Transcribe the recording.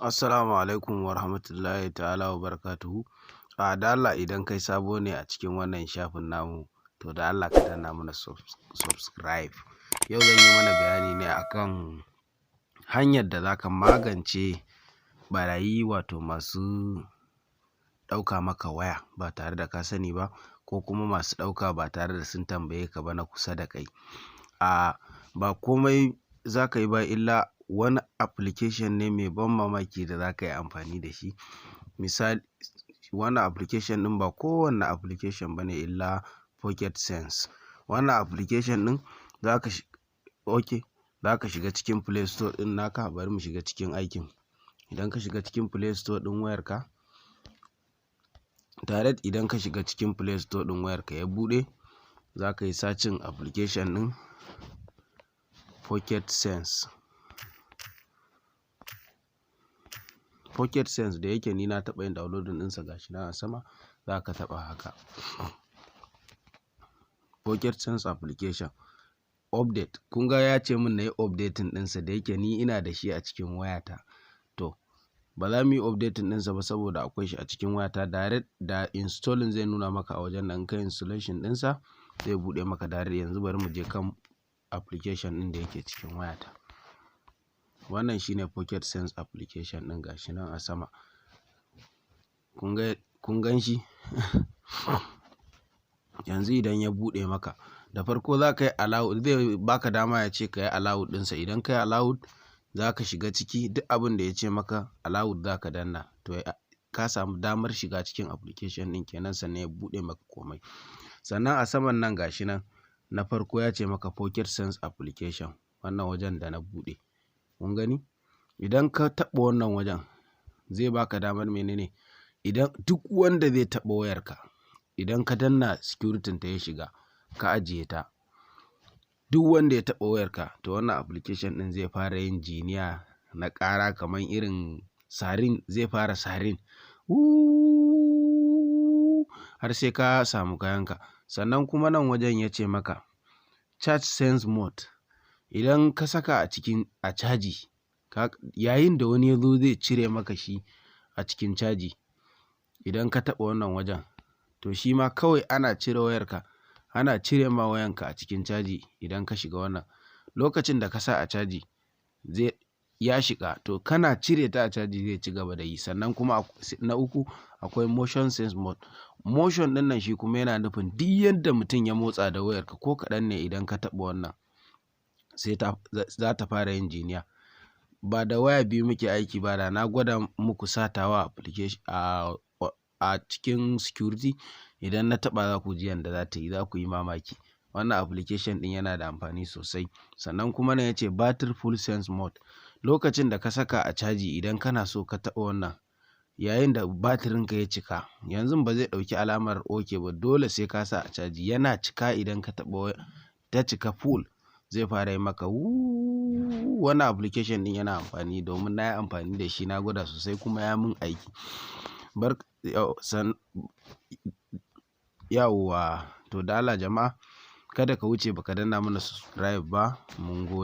Assalamu alaikum wa rahmatullahi ta'ala wa barakatuhu. A da Allah, idan kai sabo ne a cikin wannan shafin namu, to da Allah ka danna mana subscribe. Yau zan yi mana bayani ne akan hanyar da za ka magance ɓarayi, wato masu ɗauka maka waya ba tare da ka sani ba, ko kuma masu ɗauka ba tare da sun tambaye ka ba na kusa da kai. A ba komai za ka yi ba illa wani application ne mai ban mamaki da za ka yi amfani da shi. Misali, wannan application ɗin ba kowanne application ba ne illa Pocket Sense. Wannan application ɗin za ka, okay, za ka shiga cikin Play Store ɗin naka. Bari mu shiga cikin aikin. Idan ka shiga cikin Play Store ɗin wayarka, direct idan ka shiga cikin Play Store ɗin wayarka ya buɗe, za ka yi searching application ɗin Pocket Sense. Pocket Sense, da yake ni na taɓa yin downloading ɗinsa, gashi nan a sama, za ka taɓa haka. Pocket Sense application update. Kun ga ya ce min na yi updating ɗinsa, da yake ni ina da shi a cikin wayata. To, ba za mu yi updating ɗinsa ba saboda akwai shi a cikin wayata. Direct da installing zai nuna maka a wajen nan, kai installation ɗinsa zai buɗe maka direct. Yanzu bari mu je kan application ɗin da yake cikin wayata. Wannan shine Pocket Sense application ɗin, gashi nan a sama. Kun ga, kun gan shi? Yanzu idan ya buɗe maka, da farko za ka yi allow, zai baka dama ya ce ka yi allow ɗinsa. Idan ka yi allow, za ka shiga ciki, duk abin da ya ce maka allow za ka danna. To, ka samu damar shiga cikin application ɗin kenan, sannan ya buɗe maka komai. Sannan a saman nan, gashi nan, na farko ya ce maka Pocket Sense application, wannan wajen da na buɗe. Kun gani? Idan ka taɓa wannan wajen, zai baka damar menene? Idan duk wanda zai taɓa wayarka, idan ka danna security ta ya shiga, ka ajiye ta, duk wanda ya taɓa wayarka, to wannan application ɗin zai fara yin jiniya na ƙara kamar irin siren, zai fara siren wuuu har sai ka samu kayanka. Sannan kuma nan wajen ya ce maka charge sense mode. Idan ka saka a cikin a caji, yayin da wani ya zo zai cire maka shi a cikin caji, idan ka taɓa wannan wajen, to shi ma kawai ana cire wayarka, ana cire ma wayanka a cikin caji. Idan ka shiga wannan, lokacin da ka sa a caji zai ya shiga, to kana cire ta a caji zai ci gaba da yi. Sannan kuma na uku akwai motion sense mode. Motion ɗin nan shi kuma yana nufin duk yadda mutum ya motsa da wayarka ko kaɗan ne, idan ka taɓa wannan, sai ta za ta fara yin jiniya. Ba da waya biyu muke aiki ba, da na gwada muku satawa application a cikin security. Idan na taɓa, za ku ji yanda za ta yi, za ku yi mamaki. Wannan application ɗin yana da amfani sosai. Sannan kuma nan ya ce battery full sense mode. Lokacin da ka saka a caji, idan kana so ka taɓa wannan, yayin da batirinka ya cika, yanzu ba zai ɗauki alamar OK ba, dole sai ka sa a caji. Yana cika, idan ka taɓa ta cika full, zai fara yi maka wuuu. Wannan application ɗin yana amfani domin na yi amfani da shi, na gwada sosai kuma ya mun aiki. Bar san yawwa. To, da Allah jama'a, kada ka wuce baka danna mana subscribe ba. Mun gode.